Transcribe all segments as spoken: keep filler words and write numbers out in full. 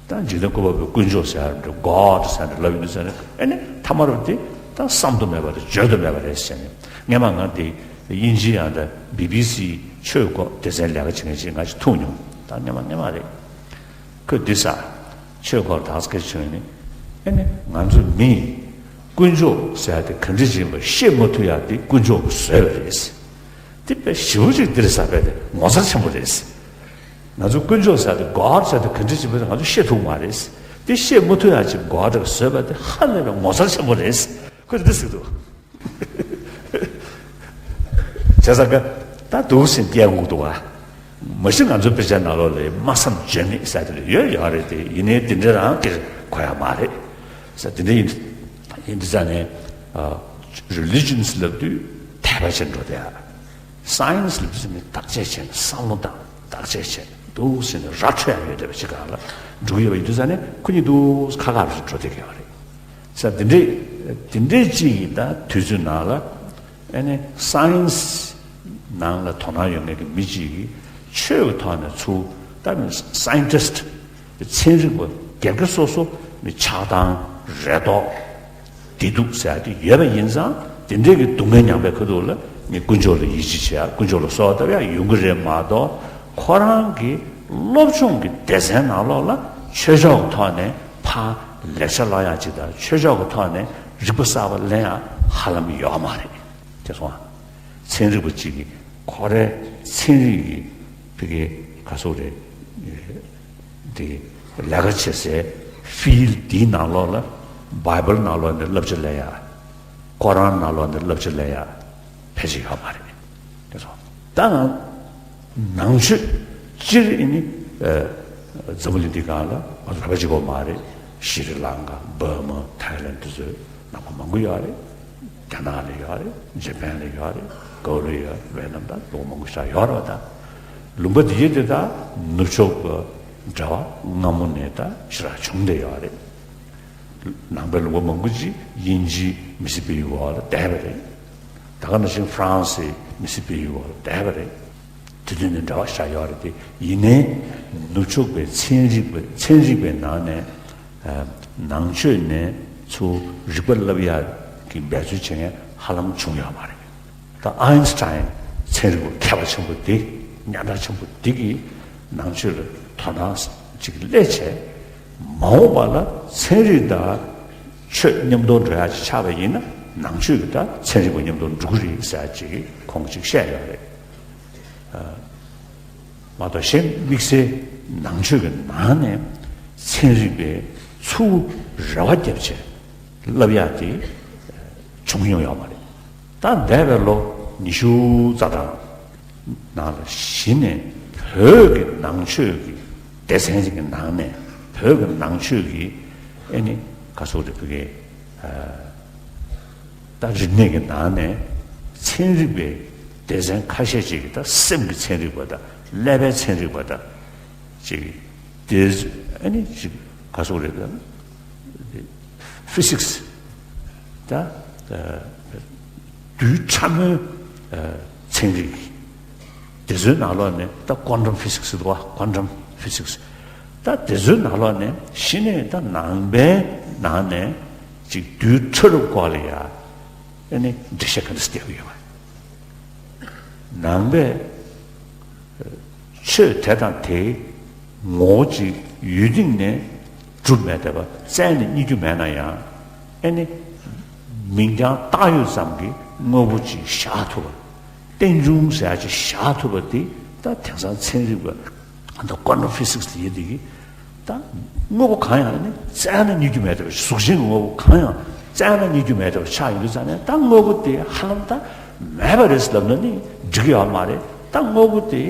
ད་འཇིག་རྟེན་བཀོད་པ་པོའི་དཀོན་མཆོག་ཟེར་ཡ་འདྲ། གོཌ་ཟེར་ཡ་འདྲ་ལབ་ཡོང་དུས་ཙ་ནས། ཨེ་ནི་ཐ་མ་རུ་དེ་ད་བསམ་དུ་མེད་པ་དང་བརྗོད་དུ་མེད་པ་རེད་ཟེར་ནས། སྔན་མ་ང་དེ་དབྱིན་ཇི་ཡང་ད་བི་བི་སི་ཆོས་སྐོར་སྡེ་ཚན་ལས་ཀ་བྱེད་མཁན་ཅིག་ང་ཅིག་ཐུག་མྱོང་། ད་སྔན་མ་སྔན་མ་རེད། ཁོས་འདི་ཟེར། ཆོས་སྐོར་དག་སྐད་ཆ་ནི། ཨེ་ནི་ང་ཚོ་མི་དཀོན་མཆོག་ཟེར་ཡ་དེ་ག་འདྲ་ཅིག་ཡིན་པ་ཤེས་མ་ཐུབ་ཡ་དེ་དཀོན་མཆོག་གིས་བཟོས་པ་རེད། དེ་དཔེ་ཞེ་པོ་ཅིག་འདིར་ཟ་བས་དེ་ངོ་མཚར་ཆེན་པོ་རེད། ང་ཚོ་དཀོན་མཆོག་ཟེར་དེ་གོཌ་ཟེར་དེ་ག་འདྲ་ཅིག་བས་ང་ཚོ་ཤེས་ཐུབ་མ་རེད། དེ་ཤེས་མ་ཐུབ་ཡ་ཅིག་གོཌ་གིས་བཟོས་པ་དེ་ཧ་ལས་པའི་ངོ་མཚར་ཆེན་པོ་རེད། ཁོས་འདི་ཟེར་འདུག་བྱས་ཙང་ཀ་ད་འདུག་སེ་སྐད་འགུག་འདུག་བ། མ་གཞི་ང་ཚོ་དཔེ་ཆ་ནང་ལོགས་ལ་སྨྲ་བསམ་བརྗོད་མེད་ཟེར་དེ་ཡོད་ཡོད་རེད་དེ། ཡིན་ནའི་དེ་འདྲ་རང་སྟེར་གོ་ཡ་མ་རེད་ཟེར། དེ་འདྲ་ཡིན་ཡིན་དུས་ཙ་ནས། ཨ། རི་ལི་ཇན་ལབ་དུས་དད་པ་བྱེད་འགྲོ་དེ་ཡ། སའེན་སི་ལབ་དུས་ཙ་ནས་བརྟག་དཔྱད་བྱས་ནས་བསམ་བློ་བཏང་། བརྟག་དཔྱད་བྱས་ནས་འདུག་སེ་ནས་ར་འཕྲོད་ཡ་ཡོད་བསྡད་པ་ཅིག་སྒང་ལ་འགྲོ་གི་ཡོད་པ་ཡིན་དུས་ཙ་ནས། ཁོ་གཉིས་འདུག་ཁ་ཁ་རུ་འགྲོ་བསྡད་ཀྱི་ཡོད་རེད་ཟེར། དེ་འདྲས་དེ་འདྲས་ཅིག་གི་ད་དུས་ཚོད་ནང་ལ། ཨེ་ནི་སའེན་སི་ནང་ལ་དོ་སྣང་ཡོད་མཁན་གྱི་མི་གཅིག་གིས་ཆོས་ཀྱི་ཐོག་ནས་ཚུར། ད་མི་སའེན་ཊིསི་ཊི་ཚན་རིག་པ་སྒེར་གྱི་སོ་སོ་མི་ཆགས་སྟངས་རེ་དོགས་འདི་འདུག་ཟེར་ཡ་དེ་ཡོད་པ་ཡིན་ཙང་། དེ་འདྲས་ཀྱི་སྡུག་བསྔལ་མྱངས་པའི་ཁ་ཐུག་ལ་ནི་དཀོན་མཆོག་ལ་ཡིད་ཆེས་བྱེད་ཡ། དཀོན་མཆོག་ལ་གསོལ་བ་བཏབ་ཡ་ཡོང་གི་རེད་མ་གཏོགས། ཁོ་རང་གི་སློབ་སྦྱོང་གི་སྡེ་ཚན་ནང་ལོགས་ལ་ཆོས་ཕྱོགས་ཀྱི་ཐོག་ནས་ཕར་ལེགས་ཆ་བླང་ཡ་ཅིག་དང་། ཆོས་ཕྱོགས་ཀྱི་ཐོག་ནས་རིག་པ་གསར་པ་ལེན་ཡ་ཧ་ལམ་ཡོད་མ་རེད། དེ་སོང་ཙང་། ཚན་རིག་པ་གཅིག་གིས་ཁོ་རའི་ཚན་རིག་གི་ཕ་གི་ག་ཟེར་རེད། དེ་ལས་ཀ་བྱེད་སའི་ཕིལ་ཌི་འདིའི་ནང་ལོགས་ལ་བྷའི་བལ་ནང་ལོགས་ནས་བསླབ་བྱ་ལེན་ཡ། ཀོ་རཱན་ནང་ལོགས་ནས་བསླབ་བྱ་ལེན་ཡ་ཕལ་ཆེར་ཡོད་མ་རེད། དེ་སོང་། ད་ང་ནང་ཆོས་སྤྱིར་ཨེ་ནི། ཨ། འཛམ་བུ་གླིང་འདིའི་སྒང་ལ་ང་ཚོ་བོད་པ་གཅིག་པོ་མ་རེད། ཤྲི་ལང་ཀ། འབར་མ། ཐའི་ལན། དེ་ཚོའི་ནང་པ་མང་པོ་ཡོད་རེད། རྒྱ་ནག་ལ་ཡོད་རེད། ཇ་པན་ལ་ཡོད་རེད། ཀོ་རི་ཡ། ཝེ་ནམ། ད་ལུང་མང་པོ་ཞིག་ཡོད་རེད་པ། ད་ལུང་པ་དེ་གའི་དེ་ད་ནུབ་ཕྱོགས་ཀྱི་འབྲེལ་བ་སྔ་མོ་ནས་ད་ཞེ་དྲག་བྱུང་བསྡད་ཡོད་རེད། ནང་པའི་ལུང་པ་མང་པོ་ཅིག་དབྱིན་ཇི། མི་སི་པི་ཡི་འོག་ལ་བསྡད་པ་རེད། ད་ག་ནང་བཞིན་ཧྥ་རན་སི། མི་སི་པི་ཡི་འོག་ལ་བསྡད་པ་རེད། དེ་དུས་ནས་འབྲེལ་བ་ཞེ་དྲག་ཡོད་རེད་དེ། ཡིན་ནའི་ནུབ་ཕྱོགས་པའི་ཚན་རིག་པ། ཚན་རིག་པའི་ནང་ནས། ཨ། ནང་ཆོས་ནས་ཚུར་རིག་པ་བསླབ་ཡག་གི་འབད་རྩོལ་བྱེད་མཁན་ཧ་ལམ་བྱུང་ཡོད་མ་རེད། ད་ཨའིན་སི་ཊའིན་ཚན་རིག་པ་མཁས་པ་ཆེན་པོ་འདི། སྙན་གྲགས་ཆེན་པོ་འདི་གིས་ནང་ཆོས་ལ་དོ་སྣང་ཅིག་སླེབས་བྱས། མ་འོངས་པ་ལ་ཚན་རིག་དང་ཆོས་མཉམ་དུ་འགྲོ་ཡག་ཅིག་ཆགས་པ་ཡིན་ན། ནང་ཆོས་ཀྱི་ད་ཚན་རིག་པ་མཉམ་དུ་འགྲོ་གི་རེད་ཟེར་ཡག་ཅིག་ཁོང་གིས་ཅིག་བཤད་ཡོད་རེད། མ་གཏོགས་གཞན་དམིགས་བསལ་ནང་ཆོས་ཀྱི་ནང་ནས་ཚན་རིག་པས་ཚུར་རེ་བ་བརྒྱབ་བྱས་བསླབ་ཡག་དེ་བྱུང་མྱོང་ཡོད་མ་རེད། ད་འདས་པའི་ལོ་ཉི་ཤུ་རྩ་གྲངས་ནང་ལ་གཞི་ནས་བོད་ཀྱི་ནང་ཆོས་ཀྱི་སྡེ་ཚན་ཞིག་གི་ནང་ནས། བོད་ཀྱི་ནང་ཆོས་ཀྱི་ཨེ་ནི་ག་ཟེར་རེད། བོད་ཀྱི། ཨ། ད་རིག་གནས་ཀྱི་ནང་ནས་ཚན་རིག་པའི་སྡེ་ཚན་ཁ་ཤས་ཅིག་གིས། ད་སེམས་ཀྱི་ཚན་རིག་པ་དང་། ཀླད་པའི་ཚན་རིག་པ་དང་། ཅིག་དེ་ཨ་ནི་ཅིག་ག་ཟེར་རེད། ད་ཕི་སིག་སི། ད་རྡུལ་ཕྲ་མོའི་ཚན་རིག་དེ་ཚོའི་ནང་ལོགས་ནས། ད་ཀོན་ཊམ་ཕི་སིག་སི་འདུག་པ། ཀོན་ཊམ་ཕི་སིག་སི། ད་དེ་ཚོའི་ནང་ལོགས་ནས་གཞི་ནས་ད་ནང་པའི་ནང་ནས་ཅིག་རྡུལ་ཕྲ་རབ་སྐོར་ལ་ཡ་ཨ་ནི་འགྲེལ་བཤད་ག་འདྲ་སེ་རྒྱག་གི་ཡོད་པ། ནང་པས་ཆོས་དེ་དང་དེའི་ངོ་བོ་ཅིག་ཡུལ་སྟེང་ནས་གྲུབ་མེད་བསྡད་པ། བཙལ་ནས་རྙེད་རྒྱུ་མེད་ན་ཡང་། ཨེ་ནི་མིང་རྐྱང་བཏགས་ཡོད་ཙམ་གྱི་དངོས་པོ་ཅིག་བཞག་ཐུབ་པ། རྟེན་འབྱུང་ཟེར་ཡག་ཅིག་བཞག་ཐུབ་པ་དེ། ད་དེང་སང་ཚན་རིག་པ། ད་ཀོན་ཊམ་ཕི་སིག་སི་དེ་ཡིན་དེ་གིས། ད་དངོས་པོ་གང་ཡང་ནི་བཙལ་ན་རྙེད་རྒྱུ་མེད་བསྡད་པ། གཟུགས་ཅན་གྱི་དངོས་པོ་གང་ཡང་བཙལ་ན་རྙེད་རྒྱུ་མེད་བསྡད་པ་ཆགས་ཡོང་དུས་ཙ་ནས། ད་དངོས་པོ་དེ་ཧ་ལམ་ད་མེད་པ་རེད་ཟེར་ལབ་ན་ནི་འགྲིག་གི་ཡོད་མ་རེད། ད་དངོས་པོ་དེ་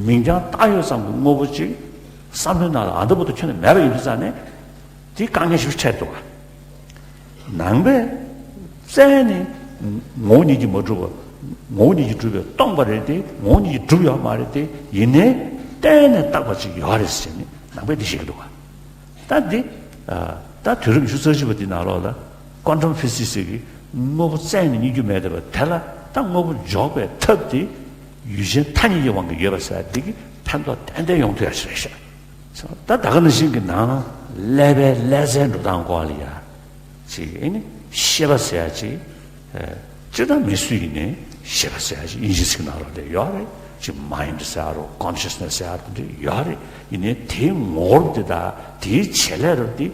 མིང་རྐྱང་བཏགས་ཡོད་ཙམ་གྱི་དངོས་པོ་ཅིག་བསམ་བློའི་ནང་ལ་ཨ་འདྲ་པོ་ད་ཁྱོན་ནས་མེད་པ་ཡིན་དུས་ཙ་ནས། དེ་དཀའ་ངལ་ཞིག་འཕྲད་འདུག་ག། ནང་པས་བཙལ་ནས་ངོ་བོ་ཉིད་ཀྱིས་མ་གྲུབ་པ། ངོ་བོ་ཉིད་ཀྱིས་གྲུབ་པས་སྟོང་པ་རེད་དེ། ངོ་བོ་ཉིད་ཀྱིས་གྲུབ་ཡོད་མ་རེད་དེ། ཡིན་ནའི་བརྟེན་ནས་བཏགས་པ་ཅིག་ཡོད་རེད་ཟེར་ནས་ནང་པས་འདི་བཤད་ཀྱི་འདུག་ག། ད་འདི། ཨ། ད་དུས་རབས་ཉི་ཤུ་རྩ་གཅིག་པ་འདི་ནང་ལོགས་ལ་ཀོན་ཊམ་ཕི་སིག་སི་གིས་དངོས་པོ་བཙལ་ནས་རྙེད་རྒྱུ་མེད་བསྡད་པ་དེ་ལ། ད་དངོས་པོ་འཇོག་པའི་ཐབས་དེ་ཡུལ་ཅན་ཐ་སྙད་ཀྱི་དབང་གིས་ཡོད་པ་ཟེར་ཡ་འདི་གིས་ཕན་ཐོགས་ཏན་ཏན་ཡོང་ཐུབ་ཡ་ཞིག་རེད་ཤག། ད་ད་ག་ནང་བཞིན་གྱི་ནང་ ཀླད་པའི་ཀླད་རྩའི་འགྲོ་སྟངས་སྐོར་ལ་ཡ། ཅིག་ཨེ་ནི་ཤེས་པ་ཟེར་ཡ་ཅིག་ཨེ། སྤྱིར་བཏང་མི་སུ་ཡིན་ནའི་ཤེས་པ་ཟེར་ཡ་ཅིག་དབྱིན་ཇིའི་ཚིག་ནང་ལོགས་ལ་ཡོད་རེད། ཅིག་མའིན་ཌི་ཟེར་ཡ་རོ་ཀོན་ཤི་ཡས་ནེ་སི་ཟེར་ཡ་རོ་དེ་འདྲ་ཡོད་རེད། ཡིན་ནའི་དེའི་ངོ་བོ་དེ་དང་དེའི་བྱེད་ལས་རོ་དེ་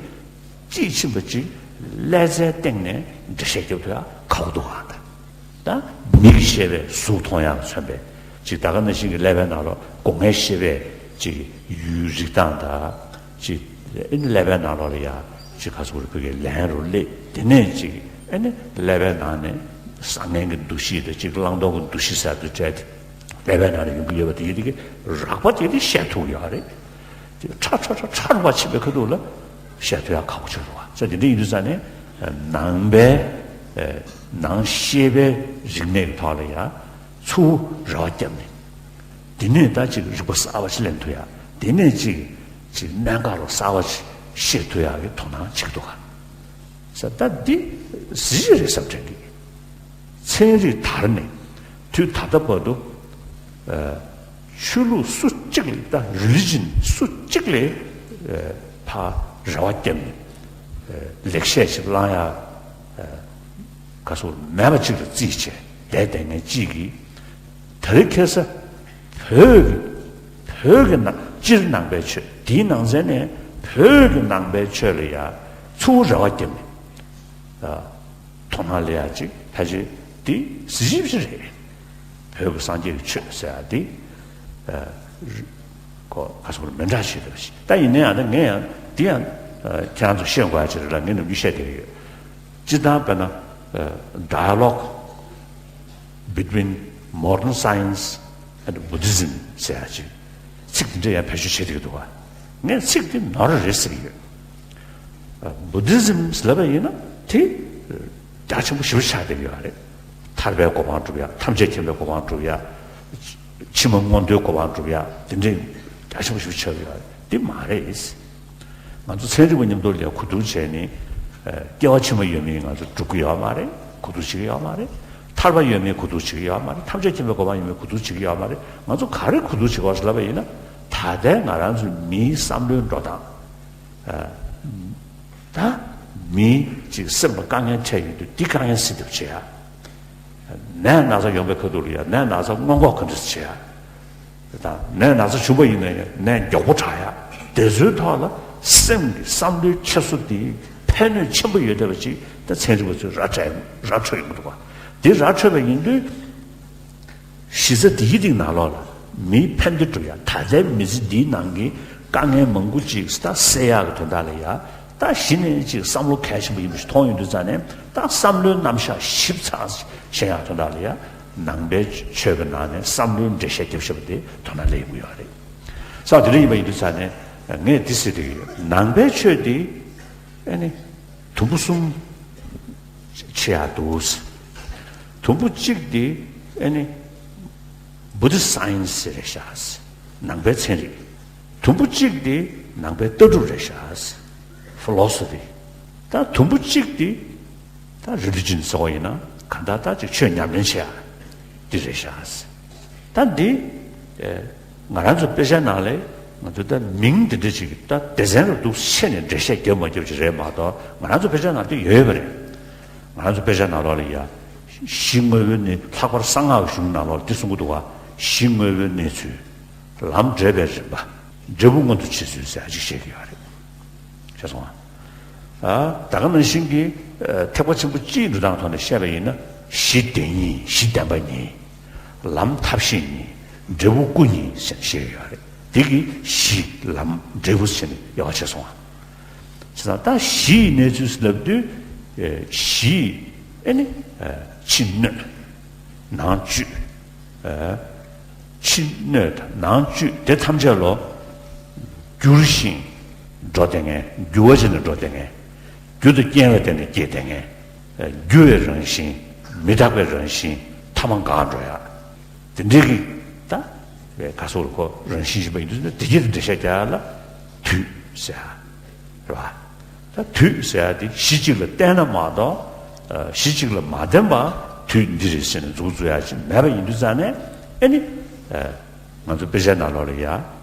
དཔྱིས་ཕྱིན་པ་ཅིག་ཀླད་རྩའི་སྟེང་ནས་འགྲེལ་བཤད་རྒྱབ་ཐུབ་ཡ་ཁག་པོ་འདུག་ག་ད་མིག་ཤེས་པས་གཟུགས་མཐོང་ཡ་མཚོན་པའི་ཅིག་ད་ག་ནང་བཞིན་གྱི་ཀླད་པའི་ནང་ལོགས་སྒོ་ལྔའི་ཤེས་པས་ཅིག་ཡུལ་རིག་སྟངས་དང་། ཅིག་ཨེ་ནི་ཀླད་པའི་ནང་ལོགས་ལ་ཡ་ཅིག་ག་ཟེར་དགོས་རེད། བོད་ཀྱི་ལན་རུ་སླེབས། དེ་ནས་ཅིག་ཨེ་ནི་ཀླད་པའི་ནང་ནས་བཟང་ངན་གྱི་འདུ་ཤེས་དང་ཅིག་བླང་དོར་གྱི་འདུ་ཤེས་ཟེར་དུ་བྲལ་ཏེ་ཀླད་པའི་ནང་ལ་ཡོང་གི་ཡོད་པ་དེ་དེ་གི་རགས་པ་དེ་དེ་བཤད་ཐུབ་ཡོད་རེད། དེ་ཁྲ་ཁྲ་ཁྲ་ཁྲ་རུ་བ་ཕྱིན་པའི་ཁ་ཐུག་ལ་བཤད་ཐུབ་ཡ་ཁག་པོ་ཆགས་འདུག་བ། ས་དེ་འདྲ་ཡིན་དུས་ཙང་ནས་ནང་པའི་ནང་ཤེས་པའི་རིག་གནས་ཀྱི་ཐོག་ལ་ཡ་ཚུར་རེ་བ་བརྒྱབ་ནས། དེ་ནས་ད་ཅིག་རིག་པ་གསར་བ་ཞིག་ལེན་ཐུབ་ཡ། དེ་ནས་ཅིག་ཅིག་གནད་འགག་རོ་གསར་བ་ཞིག་ཤེས་ཐུབ་ཡ་གི་དོ་སྣང་བྱེད་ཀྱི་འདུག་ག་ས་ད་འདི་གཟི་བརྗིད་རེད་བསམ་དྲན་གི། ཚན་རིག་དར་ནས་དུས་ད་ལྟ་བར་དུ། ཨ། ཆོས་ལུགས་སུ་གཅིག་ལ་ད་རི་ལི་ཇན་སུ་གཅིག་ལ་ཨ་ཕར་རེ་བ་བརྒྱབ་ནས་ཨ་ལེགས་བཤད་ཅིག་བླང་ཡ་ཨ་ག་སོགས་མེད་པ་ཅིག་ལ་རྩིས་བྱས་བསྡད་བསྡད་མཁན་གཅིག་གིས། དེ་རིང་ཁ་སང་བོད་ཀྱི་བོད་ཀྱི་ནང་སྤྱིར་ནང་པའི་ཆོས་དེའི་ནང་ཚན་ནས་བོད་ཀྱི་ནང་པའི་ཆོས་ལ་ཡ་ཚུར་རེ་བ་བརྒྱབ་ནས་ཨ། དོ་སྣང་སླེབས་ཡ་ཅིག་ཕལ་ཆེར་འདི་གཟི་བརྗིད་ཅིག་རེད། བོད་ཀྱི་སངས་རྒྱས་ཀྱི་ཆོས་ཟེར་ཡ་འདི། ཨ། གོ་ག་སོགས་མི་འདྲ་ཞིག་རེད་པ་ཞིག་ད་ཡིན་ན་ཡང་ད་ངས་ཡང་འདི་ཡང་ཨ་ཁྱེད་རང་ཚོ་ཤེས་དགོས་ཡ་ཅིག་རེད་ལ་ངས་ནམ་རྒྱུན་བཤད་བསྡད་ཀྱི་ཡོད། སྤྱིར་བཏང་དཔེར་ན་ཨ་dialogue between modern science and Buddhism ཟེར་ཡ་ཅིག་ཚིག་འདི་འདྲ་ཡང་བེད་སྤྱོད་བྱེད་བསྡད་ཀྱི་འདུག་བ། ངས་ཚིག་འདི་ནོར་རེད་ཟེར་གྱི་ཡོད། བུ་དྷི་ཛིམ་ལབ་པ་ཡིན་ན་དེ་རྒྱ་ཆེན་པོ་ཞེ་པོ་ཆགས་བསྡད་ཀྱི་ཡོད་རེད། ཐར་པའི་གོ་འཕང་སྒྲུབ་ཡ། ཐམས་ཅད་མཁྱེན་པའི་གོ་འཕང་སྒྲུབ་ཡ། ཕྱི་མ་མངོན་མཐོའི་གོ་འཕང་སྒྲུབ་ཡ་དེ་འདྲའི་རྒྱ་ཆེན་པོ་ཞེ་པོ་ཆགས་ཀྱི་ཡོད་རེད། དེ་མ་རེད། ང་ཚོ་ཚན་རིག་པ་མཉམ་དུ་ལ་གོ་བསྡུར་བྱས་ནས་སྐྱེ་བ་ཕྱི་མ་ཡོད་མེད་ང་ཚོ་སྒྲུབ་ཀྱི་ཡོད་མ་རེད། གོ་བསྡུར་བྱེད་ཀྱི་ཡོད་མ་རེད། ཐར་པ་ཡོད་མེད་གོ་བསྡུར་བྱེད་ཀྱི་ཡོད་མ་རེད། ཐམས་ཅད་མཁྱེན་པའི་གོ་འཕང་ཡོད་མེད་གོ་བསྡུར་བྱེད་ཀྱི་ཡོད་མ་རེད། ང་ཚོ་ག་རེ་གོ་བསྡུར་བྱེད་དགོས་ཟེར་ལབ་པ་ཡིན་ན་ད་ལྟའི་ང་རང་ཚོའི་མིའི་བསམ་བློའི་འགྲོ་སྟངས། ད་མི་གཅིག་སེམས་ལ་དཀའ་ངལ་འཕྲད་ཡོང་དུས་འདི་དཀའ་ངལ་སེལ་ཐབས་བྱེད་ཡ། ནད་ན་ཚ་ཡོང་པའི་ཁ་ཐུག་ལ་ཡ་ནད་ན་ཚ་སྔོན་འགོག་ག་འདྲ་བྱེད་ཡ། ད་ནད་ན་ཚ་བྱུང་པ་ཡིན་ན་ཡང་ནད་མགྱོགས་པོ་དྲག་ཡ། དེ་ཚོའི་ཐོག་ལ་སེམས་ཀྱི་བསམ་བློའི་འཁྱེར་སོ་དེ་ཕན་ནུས་ཆེན་པོ་ཡོད་བསྡད་པ་ཅིག་ད་ཚན་རིག་པ་ཚོས་ར་སྤྲད་ར་འཕྲོད་ཡོང་གི་འདུག་བ། དེ་ར་འཕྲོད་པ་ཡིན་དུས། གཞི་རྩ་འདིའི་རིགས་ནང་ལོགས་ལ་མིའི་ཕན་བདེ་སྒྲུབ་ཡ། ད་ལྟའི་མི་ཚེ་འདིའི་ནང་གི་དཀའ་ངལ་མང་པོ་ཅིག་ད་སེལ་ཡག་གི་དོན་དག་ལ་ཡ་ད་གཞི་ནས་ཅིག་བསམ་བློ་གལ་ཆེན་པོ་ཡིན་པ་ཞིག་མཐོང་ཡོང་དུས་ཙང་ནས་ད་བསམ་བློའི་རྣམ་གཞག་ཞིབ་ཚགས་ཤེས་ཡག་དོན་དག་ལ་ཡ་ནང་པའི་ཆོས་ཀྱི་ནང་ནས་བསམ་བློའི་འགྲེལ་བཤད་རྒྱབ་བཞག་པ་དེ་དོ་སྣང་སླེབས་ཡོང་གི་ཡོད་རེད། ས་དེ་འདྲ་ཡིན་པ་ཡིན་དུས་ཙང་ནས་ངས་འདི་ཟེར་གྱི་ཡོད། ནང་པའི་ཆོས་དེ་ཨ་ནི་དུམ་བུ་གསུམ་ཕྱེ་ཡག་འདུག་དུམ་བུ་གཅིག་དེ་ཨ་ནི་Buddhist science རེད་ཤག་ནང་པའི་ཚན་རིག་དུམ་བུ་གཅིག་དེ་ནང་པའི་ལྟ་གྲུབ་རེད་ཤག philosophy ད་དུམ་བུ་གཅིག་དེ་ད་religion ཟེར་བ་ཡིན་ན་གང་ལྟར་ད་ཅིག་ཆོས་ཉམས་ལེན་བྱེད་ཡག་འདི་རེད་ཤག་ད་འདི་ཨེ། ང་རང་ཚོ་དཔེ་ཆ་ནང་ལ་ང་ཚོ་ད་མིང་འདི་འདྲ་ཅིག་ད་སྡེ་ཚན་རུ་འདུག་ཤེས་ནས་འགྲེལ་བཤད་རྒྱབ་མ་རྒྱབ་ཅིག་རེད་མ་གཏོགས་ང་རང་ཚོ་དཔེ་ཆ་ནང་དེ་ཡོད་ཡོད་པ་རེད། ང་རང་ཚོ་དཔེ་ཆ་ནང་ལོགས་ལ་ཡ་གཞི་དངོས་པོའི་གནས་ལྷག་པར་གསང་སྔགས་གཞུང་ནང་ལོགས་ལ་འདི་གསུང་གི་འདུག་བ། གཞི་དངོས་པོའི་གནས་ཚུལ། ལམ་འབྲས་པའི་རིམ་པ། འབྲས་བུ་མངོན་དུ་བྱེད་ཚུལ་ཟེར་ཡ་ཅིག་བཤད་ཀྱི་ཡོད་རེད། ཤེས་སོང་ཨ། ད་ག་ནང་བཞིན་གྱི་ཐེག་པ་ཆེན་པོ་སྤྱིའི་འགྲོ་སྟངས་ཐོག་ནས་བཤད་པ་ཡིན་ན་གཞི་བདེན་གཉིས། གཞི་བདེན་པ་གཉིས། ལམ་ཐབས་ཤེས་གཉིས། འབྲས་བུ་སྐུ་གཉིས་ཟེར་ནས་བཤད་ཀྱི་ཡོད་རེད། དེ་གི་གཞི་ལམ་འབྲས་བུ་ཟེར་ནས་དབྱེ་བ་ཕྱེ་སོང་ཨ། བྱས་ཙང་ད་གཞི་ཡི་གནས་ཚུལ་ལབ་དུས་གཞི་ཨེ་ནི་ཕྱི་སྣོད་ནང་བཅུད། ཕྱི་སྣོད་དང་ནང་བཅུད་དེ་ཐམས་ཅད་ལོ། འགྱུར་ཞིང་འགྲོ་བསྡད་མཁན། འགྱུར་བ་བྱས་ནས་འགྲོ་བསྡད་མཁན། རྒྱུ་དང་རྐྱེན་ལ་བརྟེན་ནས་སྐྱེ་བསྡད་མཁན། འགྱུར་བའི་རང་བཞིན། མི་རྟག་པའི་རང་བཞིན། ཐ་མ་འགག་འགྲོ་ཡ། དེ་འདྲའི་གི་ད་བའི་ག་སོགས་ལ་ཁོ་རང་བཞིན་ཡིན་པ་ཡིན་དུས་ན་དེ་གྱིས་འགྲེལ་བཤད་རྒྱག་ཡ་ལ་དུས་ཟེར་ཡ་རེད་བ། ད་དུས་ཟེར་ཡ་དེ་གཞི་གཅིག་ལ་བརྟེན་ན་མ་གཏོགས་གཞི་གཅིག་ལ་མ་བརྟེན་པ་དུས་འདི་རེད་ཟེར་ནས་མཛུབ་བཙུགས་ཡ་ཅིག་མེད་པ་ཡིན་དུས་ཙང་ནས་ཨེ་ནི། ང་ཚོ་དཔེ་ཆའི་ནང་ལོགས་ལ་ཡ།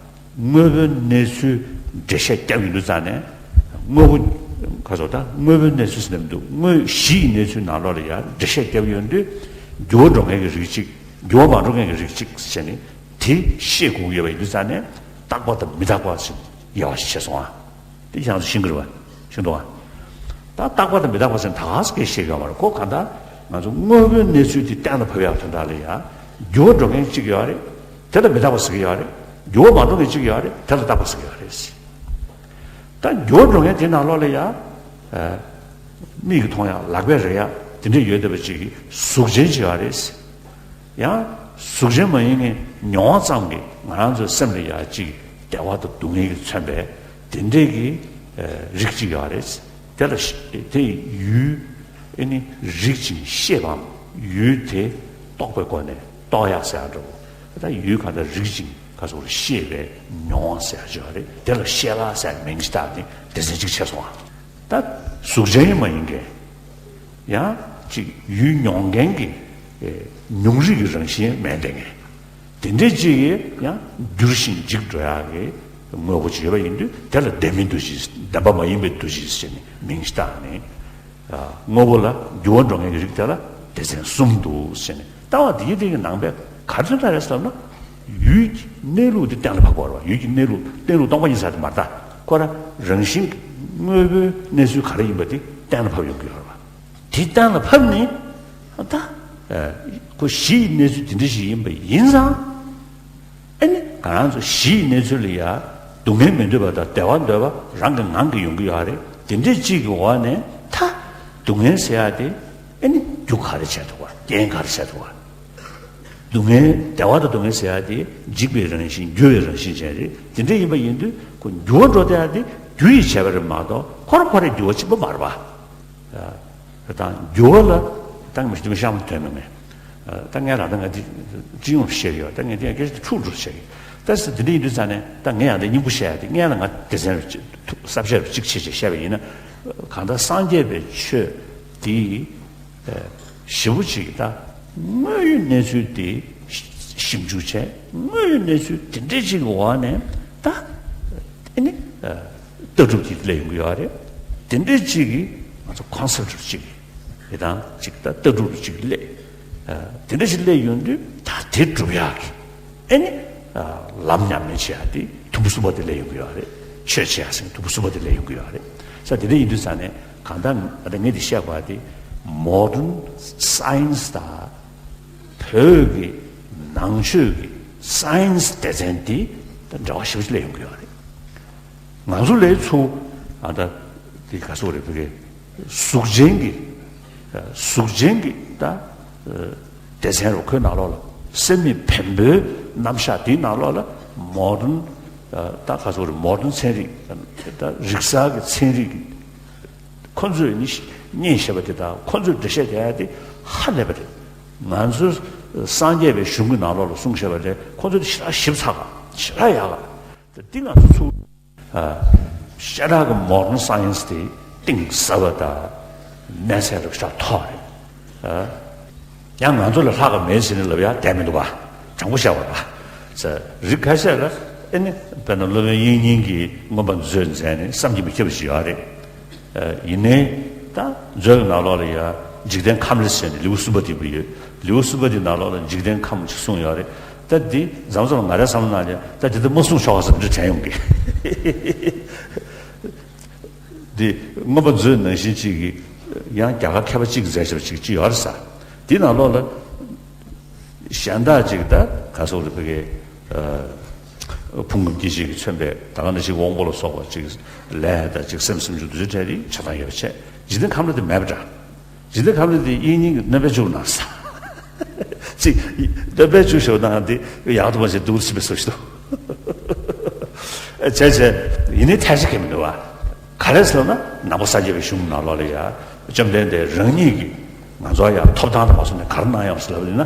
དངོས་པོའི་གནས་ཚུལ་འགྲེལ་བཤད་རྒྱབ་ཡོང་དུས་ཙང་ནས། དངོས་པོ། ག་ཚོད་ད་དངོས་པོའི་གནས་ཚུལ་ཟེར་ནས་མི་འདུག་དངོས་གཞི་ཡི་གནས་ཚུལ་ནང་ལོགས་ལ་ཡང་འགྲེལ་བཤད་བརྒྱབ་ཡོང་དུས། འགྱུར་བ་འགྲོ་མཁན་གྱི་རིགས་གཅིག་འགྱུར་བ་མ་འགྲོ་མཁན་གྱི་རིགས་གཅིག་ཟེར་ནས་དེ་ཤེས་དགོས་ཀྱི་ཡོད་པ་ཡིན་དུས་ཙང་ནས། རྟག་པ་དང་མི་རྟག་པ་ཟེར་དབྱེ་བ་ཕྱེ་སོང་ཨ། དེ་ཡང་ཤིང་གི་རེད་བ། ཤིང་དུ་བ། ད་རྟག་པ་དང་མི་རྟག་པ་ཟེར་ད་ག་ཟེ་གས་བཤད་ཡོད་མ་རེད། ཁོ་གང་ལྟར་ང་ཚོ་དངོས་པོའི་གནས་ཚུལ་དེ་གཏན་ལ་ཕབ་ཡག་དོན་དག་ལ་ཡང་འགྱུར་བ་འགྲོ་མཁན་གཅིག་ཡོད་རེད། དེ་ལ་མི་རྟག་པ་ཟེར་གྱི་ཡོད་རེད། འགྱུར་བ་མ་འགྲོ་མཁན་གཅིག་ཡོད་རེད། དེ་ལ་རྟག་པ་ཟེར་གྱི་ཡོད་རེད། ད་འགྱུར་བ་འགྲོ་མཁན་དེ་ནང་ལོགས་ལ་ཡང་། ཨ། མིག་གིས་མཐོང་ཡག་ལག་པས་རེག་ཡག་དེ་འདྲས་ཡོད་བསྡད་པ་ཅིག་གཟུགས་ཅན་ཅིག་ཡོད་རེད། ཡང་གཟུགས་ཅན་མ་ཡིན་མཁན་མྱོང་བ་ཙམ་གྱིས་ང་རང་ཚོའི་སེམས་ལ་ཡ་གཅིག་བདེ་བ་དང་སྡུག་བསྔལ་གྱིས་མཚོན་པའི་དེ་འདྲས་ཀྱི་ཨ་རིགས་གཅིག་ཡོད་རེད། དེ་ལ་ཤ་དེ་ཡུལ་ཨེ་ནི་རིག་ཅིང་ཤེས་པའམ། ཡུལ་དེ་རྟོགས་པའི་སྒོ་ནས་རྟོགས་ཡག་ཟེར་ཡག་འདྲ་བོ། ད་ཡུལ་གང་དག་རིག་ཅིང་ག་ཚོད་ཤེས་པའི་མྱོང་བ་ཟེར་ཡག་ཅིག་ཡོད་རེད། དེ་ལ་ཤེས་པ་ཟེར་མིང་ཅིག་བཏགས་ནས་སྡེ་ཚན་གཅིག་ཕྱེ་སོང་ཨ། ད་གཟུགས་ཅན་ཡང་མ་ཡིན་མཁན། ཡང་ཅིག་ཡུལ་མྱོང་མཁན་གྱི་ཨེ་མྱོང་རིག་གི་རང་བཞིན་མེད་བསྡད་མཁན། དེ་འདྲས་ཅིག་གིས་ཡང་འགྱུར་ཞིང་འཇིག་འགྲོ་ཡག་གི་དངོས་པོ་ཅིག་ཡོད་པ་ཡིན་དུས། དེ་ལ་བདེན་མིན་འདུ་བྱེད། བདེན་པ་མ་ཡིན་པའི་འདུ་བྱེད་ཟེར་ནས་མིང་ཞིག་བཏགས་ནས། ཨ། དངོས་པོ་ལ་འགྱུར་བ་འགྲོ་མཁན་གྱི་རིགས་དེ་ལ་སྡེ་ཚན་གསུམ་འདུག་ཟེར་ནས། ལྟ་བ་འདི་ཡི་སྟེང་གི་ནང་པས་ག་རེ་མཚོན་རྟགས་རེད་ཟེར་ན། ཡུལ་གྱི་གནས་ལུགས་དེ་གཏན་ལ་ཕབ་དགོས་རེད་བ། ཡུལ་གྱི་གནས་ལུགས་གཏན་ལུགས་སྟོང་པ་ཉིད་ཟེར་དེ་མ་རེད་ད། ཁོ་རང་རང་བཞིན་གྱི་དངོས་པོའི་གནས་ཚུལ་ག་རེ་ཡིན་པ་དེ་གཏན་ལ་ཕབ་ཡོང་གི་ཡོད་རེད་བ། དེ་གཏན་ལ་ཕབ་ནས་ད་ཨ་ཁོ་གཞི་ཡི་གནས་ཚུལ་དེ་འདྲ་ཞིག་ཡིན་པ་ཡིན་ཙང་། ཨེ་ནི་ང་རང་ཚོ་གཞི་ཡི་གནས་ཚུལ་ལ་ཡ་སྡུག་བསྔལ་མི་འདོད་པ་དང་བདེ་བ་འདོད་པ་རང་གི་ངང་གིས་ཡོང་གི་ཡོད་རེད། དེ་འདྲས་གཅིག་གི་འོག་ནས་ད་སྡུག་བསྔལ་ཟེར་ཡ་དེ་ཨེ་ནི་རྒྱུ་ག་རེ་བྱས་འདུག་བ། རྐྱེན་ག་རེ་བྱས་འདུག་བ། སྡུག་བསྔལ་བདེ་བ་དང་སྡུག་བསྔལ་ཟེར་ཡ་དེ་འཇིག་པའི་རང་བཞིན་འགྱུར་བའི་རང་བཞིན་ཅན་རེད། དེ་འདྲས་ཡིན་པ་ཡིན་དུས་ཁོ་འགྱུར་བ་འགྲོ་བསྡད་ཡ་དེ་རྒྱུ་ཡིས་བྱས་པ་རེད་མ་གཏོགས་ཁོ་རང་ཁོ་རང་འགྱུར་བ་ཕྱིན་པ་མ་རེད་པ། ད་འགྱུར་བ་ལ་ད་ངས་མི་ཤ་མ་ཐོན་མི་མེད། ད་ངས་ལ་ད་ང་འདི་སྤྱི་ཡོངས་བཤད་ཡོད། ད་ངས་འདི་ཡང་སྐད་ཆ་འཁྲུག་འགྲོ་བཤད་ཡོད། ད་ཟེར་འདི་འདྲ་ཡིན་དུས་ཙང་ནས་ད་ངས་ཡང་འདི་སྙིང་པོ་བཤད་ཡ་དེ་ངས་ལ་ང་སྡེ་ཚན་རུ་གཅིག་ཐུ་གསར་བཤད་རུ་གཅིག་བྱེད་ཅེས་བཤད་པ་ཡིན་ན། གང་ལྟར་སངས་རྒྱས་པའི་ཆོས་འདི་ཞེ་པོ་ཅིག་ད་དངོས་ཡོད་གནས་ཚུལ་དེ་ཞིབ་འཇུག་བྱས། དངོས་ཡོད་གནས་ཚུལ་དེ་འདྲ་ཅིག་གི་འོག་ནས་ད་ཨེ་ནི་ལྟ་གྲུབ་ཀྱི་སླེབས་ཡོང་གི་ཡོད་རེད། དེ་འདྲ་ཅིག་གི་ང་ཚོ་ཁོན་སེབ་ཊི་ཅིག་གི་དེ་དང་ཅིག་ད་ལྟ་གྲུབ་ཅིག་སླེབས། དེ་འདྲ་ཞིག་སླེབས་ཡོང་དུས་ད་དེ་སྒྲུབ་ཡག་གི་ཨེ་ནི་ལམ་ཉམས་ལེན་བྱེད་ཡག་དེ་དུམ་བུ་གསུམ་པ་དེ་སླེབས་ཡོང་གི་ཡོད་རེད། ཆོས་བྱེད་ཡག་ཟེར་དུམ་བུ་གསུམ་པ་དེ་སླེབས་ཡོང་གི་ཡོད་རེད། ས་དེ་འདྲ་ཡིན་དུས་ཙང་ནས་གང་ལྟར་ང་ད་ངས་འདི་བཤད་པ་དེ་མོ་ཌན་སའེན་སི་དང་བོད་ཀྱི་ནང་ཆོས་ཀྱི་སའེན་སི་སྡེ་ཚན་དེ་ད་འབྲེལ་བ་ཞེ་པོ་ཅིག་སླེབས་ཡོང་གི་ཡོད་རེད། ང་ཚོ་ལས་ཚུར་ཨ་ད་དེ་ག་སོག་རེད་བོད་ཀྱི་གཟུགས་ཅན་གྱི་གཟུགས་ཅན་གྱི་ད་སྡེ་ཚན་རུ་ཁོའི་ནང་ལོགས་ལ་སེམས་ཉིད་བེམ་པོའི་རྣམ་གཞག་དེའི་ནང་ལོགས་ལ་མོ་ཌན་ད་ག་སོག་རེད་མོ་ཌན་ཚན་རིག་ད་རིག་གསར་གྱི་ཚན་རིག་གི་ཁོ་ཚོས་ནི་བརྙན་བཤད་པ་དེ་དང་ཁོ་ཚོས་འགྲེལ་བཤད་རྒྱག་ཡ་དེ་ཧ་ལས་པ་རེད། ང་ཚོ་སངས་རྒྱས་པའི་གཞུང་གི་ནང་ལོགས་ལ་གསུངས་བཞག་པ་རེད། ཁོ་ཚོས་དེ་ཞེ་དྲག་ཞིབ་ཚགས་པ་ཞེ་དྲག་ཡག་པ་དེ་འདི་ང་ཚོ་ཚུར། ཤ་ཁྲག་གི་མོ་ཌན་སའེན་སི་དེ་གཏིང་ཟབ་པ་དང་གནས་ཚད་རུ་ཤ་མཐོ་བ་རེད། ཡང་ང་ཚོ་ལས་ལྷག་ག་མེད་ཟེར་ནས་ལབ་ཡ་བསྡད་མི་འདུག་པ། དྲང་པོ་བཤད་པ་རེད་པ། ཟེར་རིགས་ཁ་ཤས་ལ་ཨེ་ནི་དཔེར་ན་སློབ་དཔོན་དབྱིག་གཉེན་གྱིས་མངོན་པ་མཛོད་མཛད་ནས་བསམ་གྱིས་མི་ཁྱབ་པ་ཞིག་ཡོད་རེད། ཡིན་ནའི་ད་མཛོད་ཀྱི་ནང་ལོགས་ལ་ཡ་འཇིག་རྟེན་ཁམས་རེ་ཟེར་ནས་ལེའུ་གསུམ་པ་དེ་པོ་ཡོད། ལེའུ་གསུམ་པ་དེའི་ནང་ལོགས་ལ་འཇིག་རྟེན་ཁམས་ཅིག་གསུངས་ཡོད་རེད། ད་འདི་མཚམས་མཚམས་ང་རའི་བསམ་བློ་ནང་ལ་ད་འདི་ད་མ་གསུངས་ཆོག་ག་ཟེར་འདི་དྲན་ཡོང་གི། འདི་མངོན་པ་མཛོད་ནང་བཞིན་ཅིག་གི་ཡང་རྒྱ་གར་མཁས་པ་གཅིག་མཛད་བྱ་ཅིག་ཅིག་ཡོད་རེད་ས། འདི་ནང་ལོགས་ལ་གཞན་དག་ཅིག་ད་ག་སོག་རེད་བོད་ཀྱི་ཕུང་ཁམས་སྐྱེ་མཆེད་ཀྱིས་མཚོན་པའི་ད་ག་ནང་བཞིན་དབང་པོ་ལ་སོགས་པ་ཅིག་ལས་དང་ཅིག་སེམས་སེམས་བྱུང་འདུ་བྱེད་བྲལ་ཏེ་ཆགས་སྡང་ཡོད་པ་བྱས། འཇིག་རྟེན་ཁམས་ལ་དེ་མེད་པ་འདྲ། འཇིག་རྟེན་ཁམས་ལ་དེ་དབྱིག་གཉེན་གྱི་སྣོན་པ་བཅུག་གནང་ས། ཅིག་སྟོན་པས་བཅུག་ཞོག་ན་འདི་ཡག་ཏུ་མ་བྱས་སྡུག་ཏུ་ཕྱིན་པའི་བཟོ་ཞིག་འདུག་བྱས་བྱས་ཡིན་ནའི་ཐལ་ཆ་གང་མི་འདུག་བ། ག་རེ་ཟེར་ན་ནང་པ་སངས་རྒྱས་པའི་གཞུང་ནང་ལོགས་ལ་ཡ་བཅོམ་ལྡན་འདས་རང་ཉིད་ཀྱིས་ང་ཚོ་ཡ་ཐོབ་ཐང་དུ་མ་སོང་ནས་ག་རེ་གནང་ཡོད་ཟེར་ལབ་ཡིན་ན།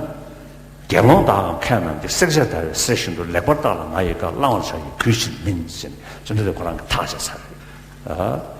དགེ་སློང་དག་གམ་མཁས་རྣམས་ཀྱིས། བསྲེག་བཅད་བརྡར་བའི་གསེར་བཞིན་དུ། ལེགས་པར་བརྟགས་ལ་ང་ཡི་བཀའ། བླང་བར་བྱ་ཡི་གུས་ཕྱིར་མིན་ཟེར་ནས་བཅོམ་ལྡན་འདས་ཁོ་རང་གིས་ཐག་བཅད་ཚར་རེད།